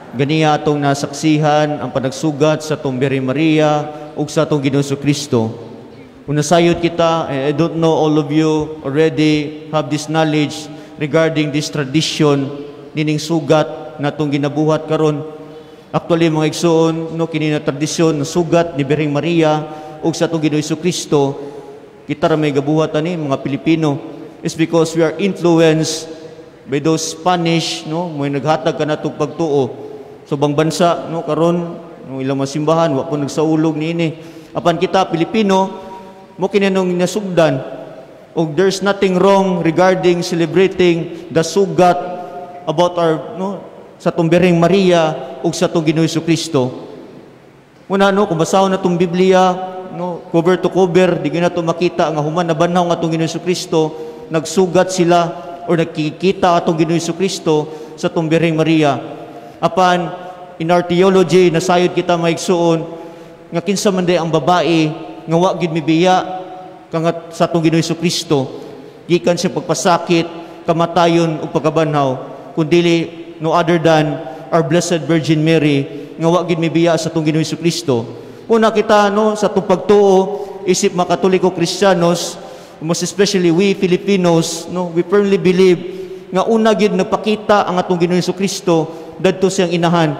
Ganiya atong nasaksihan ang panagsugat sa atong Birheng Maria ug sa atong Ginoong Kristo. Kung nasayod kita, eh, I don't know, all of you already have this knowledge regarding this tradition nining sugat natong ginabuhat karon. Actually, mga igsoon, no, kini na tradisyon na sugat ni Birheng Maria ug sa atong Ginoong Kristo, kita ra may gabuhat ani mga Pilipino, is because we are influenced by those Spanish, no, mo naghatag kanatong pagtuo. So ubang bansa, no, karon, no, ilang mga simbahan wa po nagsaulog niini. Apan kita Pilipino mo kini nung nasugdan, ug there's nothing wrong regarding celebrating the sugat about our, no, sa atong Birheng Maria ug sa atong Ginoong Kristo. Muna, no, kung basahon natong Biblia, no, cover to cover, di gyud nato makita nga human nabanhaw ang atong Ginoong Kristo, nagsugat sila or nagkikita atong Ginoong Kristo sa atong Birheng Maria. Apan in our theology, nasayod kita, mga igsuon, nga kinsa man day ang babae nga wa gid mibiya kangat sa atong Ginoong Kristo gikan sa pagpasakit, kamatayon ug pagkabanhaw, kundili no other than our Blessed Virgin Mary nga wa gid mibiya sa atong Ginoong Kristo. Una kita, no, sa atong pagtuo isip mga Katoliko Kristiyanos, most especially we Filipinos, no, we firmly believe nga una gid nagpakita ang atong Ginoong Kristo dadto siyang inahan.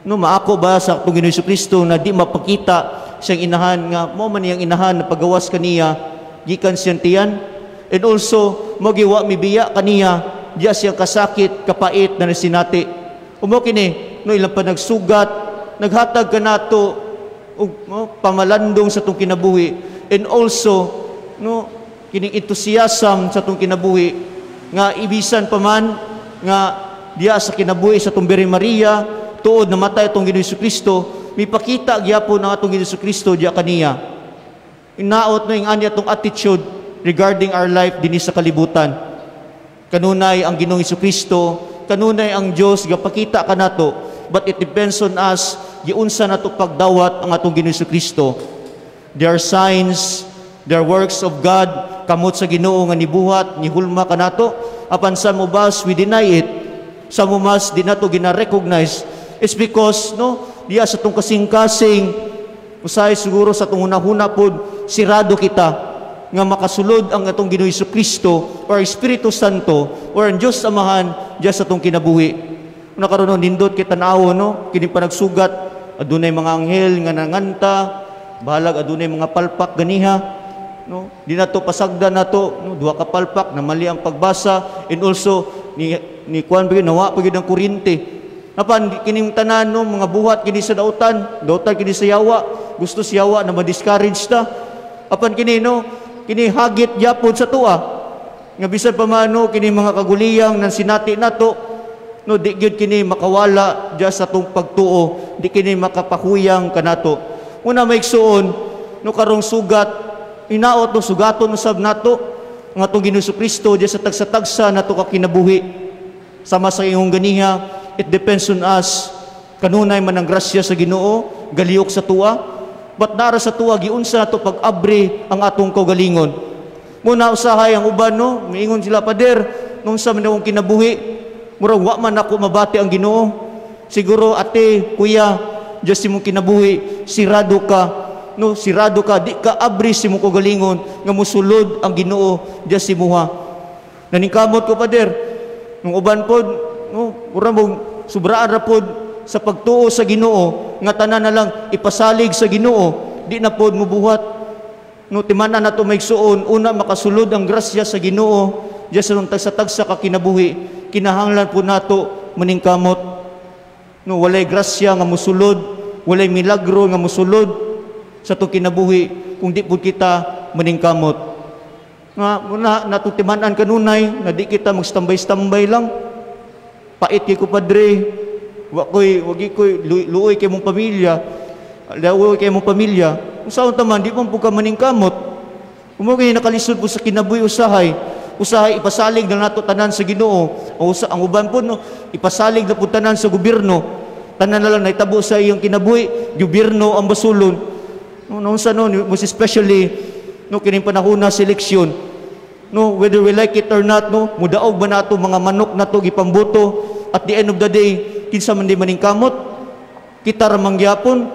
No, maako ba sa atong Ginoong Kristo na di mapakita siyang inahan nga mo man niyang inahan na pagawas kaniya gikan siyang tiyan? And also mo giwa mibiya kaniya diya siyang kasakit, kapait na nasinati. Umo kini, no, ilang pa nagsugat, naghatag kanato og, no, pamalandong sa atong kinabuhi and also, no, kining enthusiasm sa atong kinabuhi nga ibisan pa man nga diya sa kinabuhi sa atong Birhen Maria, tuod namatay atong Ginoong Kristo, mipakita gyapon ang atong Ginoong Kristo diya kaniya. Inaot, no, ing ani atong attitude regarding our life dinhi sa kalibutan. Kanunay ang Ginoong Kristo, kanunay ang Dios gapakita kanato, but it depends on us giunsa nato pagdawat ang atong Ginoong Kristo. There are signs, there are works of God, kamot sa Ginoo nga nibuhat, nihulma kanato, apan some of us, we deny it. Some of us, di nato gina-recognize. It's because, no, diya sa atong kasing-kasing, usahay siguro sa atong hunahuna pod, sirado kita nga makasulod ang atong Ginoong Kristo or Espiritu Santo or ang Diyos Amahan diya sa atong kinabuhi. Una karon, no, nindot kita tanaw, no, kini panagsugat, adunay mga anghel nga nanganta, bahalag adunay mga palpak ganiha, no, di nato pasagdan nato, no, duha ka palpak na mali ang pagbasa and also ni kuan pa gyud, nawa pa gyud ang kuryente. Apan kining tanan, no, mga buhat kini sa dautan, dautan kini sa yawa. Gusto si yawa na ma-discourage ta. Apan kini, no, kini hagit gyapon sa atoa. Nga bisan pa man, no, kini mga kaguliyang nang sinati nato, no, di gyud kini makawala diya sa atong pagtuo, di kini makapahuyang kanato. Una, mga igsuon, no, karong sugat, inaot, no, sugaton usab nato ang atong Ginoong Kristo diya sa tagsa-tagsa nato ka kinabuhi. Sama sa iyong ganiha, it depends on us. Kanunay man ang grasya sa Ginoo, galihok sa atoa, but nara sa atoa giunsa nato pag-abri ang atong kaugalingon. Muna usahay ang uban, no, miingon sila, "Pader, nung sa man akong kinabuhi, murag wa man ako mabati ang Ginoo." Siguro, ate, kuya, diya sa imong kinabuhi, sirado ka, no, sirado ka, di ka abri sa imong kaugalingon nga musulod ang Ginoo diya sa imuha. "Naningkamot ko, pader." Nung uban pod, no, mura mong sobraan ra pod sa pagtuo sa Ginoo nga tanan na lang ipasalig sa Ginoo, di na pod mubuhat. No, timan-an nato, mga igsuon, una makasulod ang grasya sa Ginoo diya sa tagsa-tagsa ka kinabuhi, kinahanglan po nato maningkamot. No, walay grasya nga musulod, walay milagro nga musulod sa atong kinabuhi kung di po kita maningkamot. Nga muna natong timan-an kanunay nga di kita magstambay-stambay lang. "Pait kay ko, padre. Wa koy wagi koy luoy kay mong pamilya. Luoy kay mong pamilya." Kung saan taman di man po ka maningkamot. Kung mo kay nakalisod po sa kinabuhi usahay, usahay ipasalig na nato tanan sa Ginoo. O sa ang uban po, no, ipasalig na po tanan sa gobyerno. Tanan na lang nahitabo sa iyong kinabuhi, gobyerno ang basulon. No, no, sa no, most especially, no, kining panahon na seleksyon. No, whether we like it or not, no, mudaog ba nato mga manok nato gipamboto, at the end of the day, kinsa man di maningkamot? Kita ra man gyapon,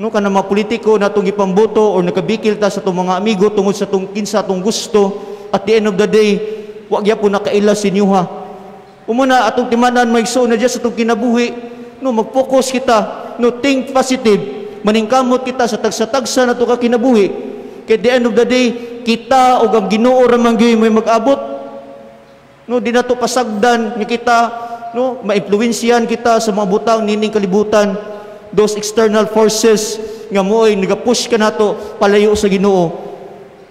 no, kanang mga politiko natong gipamboto or nakabikil ta sa atong mga amigo tungod sa atong kinsa atong gusto. At the end of the day, wa gyapon nakaila sa inyuha. Umuna atong timanan, maigsoon, na diya sa atong kinabuhi, no, mag-focus kita, no, think positive, maningkamot kita sa tagsa-tagsa nato ka kinabuhi. Kay at the end of the day, kita ug ang Ginoo ra man gyud may mag-abot. No, di nato pasagdan nga kita, no, maimpluwensyahan kita sa mga butang nining kalibutan, those external forces nga mo'y nagapush kanato palayo sa Ginoo.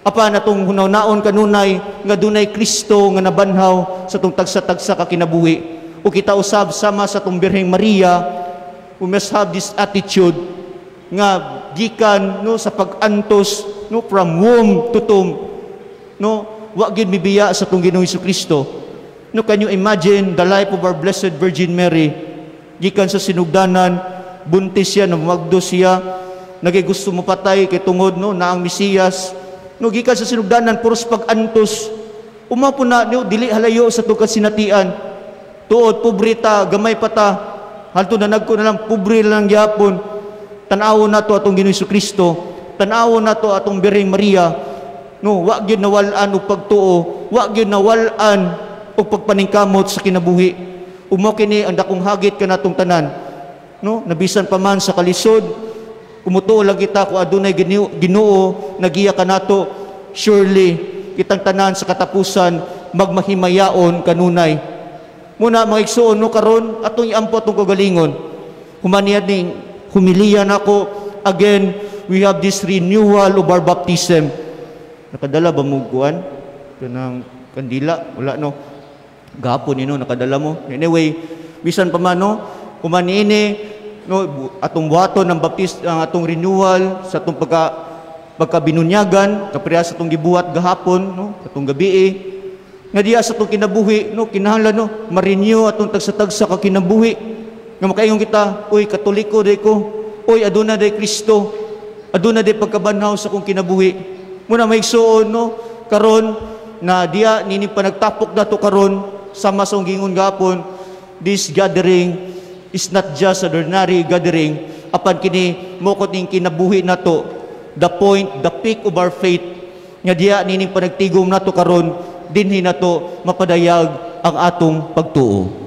Apan atong hunahunaon kanunay nga dunay Kristo nga nabanhaw sa atong tagsa-tagsa ka kinabuhi. O kita usab, sama sa atong Birheng Maria, we must have this attitude nga gikan, no, sa pag-antos, no, from womb to tomb, no, wa gyud mibiya sa atong Ginoong Kristo. No, can you imagine the life of our Blessed Virgin Mary? Gikan sa sinugdanan, buntis siya, namagdo siya, nagay gusto mo patay kay tungod, no, na ang Mesiyas. No, gikan sa sinugdanan, puros pag-antos. Umapo na, no, dili halayo sa atong kasinatian. Tuod, pobre ta, gamay pa ta. Halto na nagko na lang, pobre lang gyapon. Tan-awon nato atong Ginoong Kristo. Tan-awon nato atong Birheng Maria. No, wa gyud nawal-an og pagtuo, wa gyud nawal-an og pagpaningkamot sa kinabuhi. Umo kini ang dakong hagit kanatong tanan. No, nabisan pa man sa kalisod, kumutuo lang kita kung adunay Ginoo nagiya kanato, surely kitang tanan sa katapusan magmahimayaon kanunay. Muna, mga igsuon, no, karon atong iampo atong kagalingon. Human ning humiliya nako, again we have this renewal of our baptism. Nakadala ba mo kuan? Kanang kandila? Wala, no. Gahapon no nakadala mo. Anyway, bisan pa man, no, human niini, no, atong buhaton ng baptis ang atong renewal sa atong pagkabinunyagan, kapareha sa atong gibuhat gahapon, no, atong gabi nga diya sa atong kinabuhi, no, kinahanglan, no, ma-renew atong tagsa-tagsa ka kinabuhi nga makaingon kita, "Uy, Katoliko day ko. Uy, aduna day Kristo, aduna day pagkabanhaw sa akong kinabuhi." Muna, maigsuon, no, karon na diya nini panagtapok nato karon, sama sa akong gingon gahapon, this gathering is not just an ordinary gathering, apan kini mokot ning kinabuhi nato, the point, the peak of our faith, nga diya nining panagtigom nato karon, dinhi nato mapadayag ang atong pagtuo.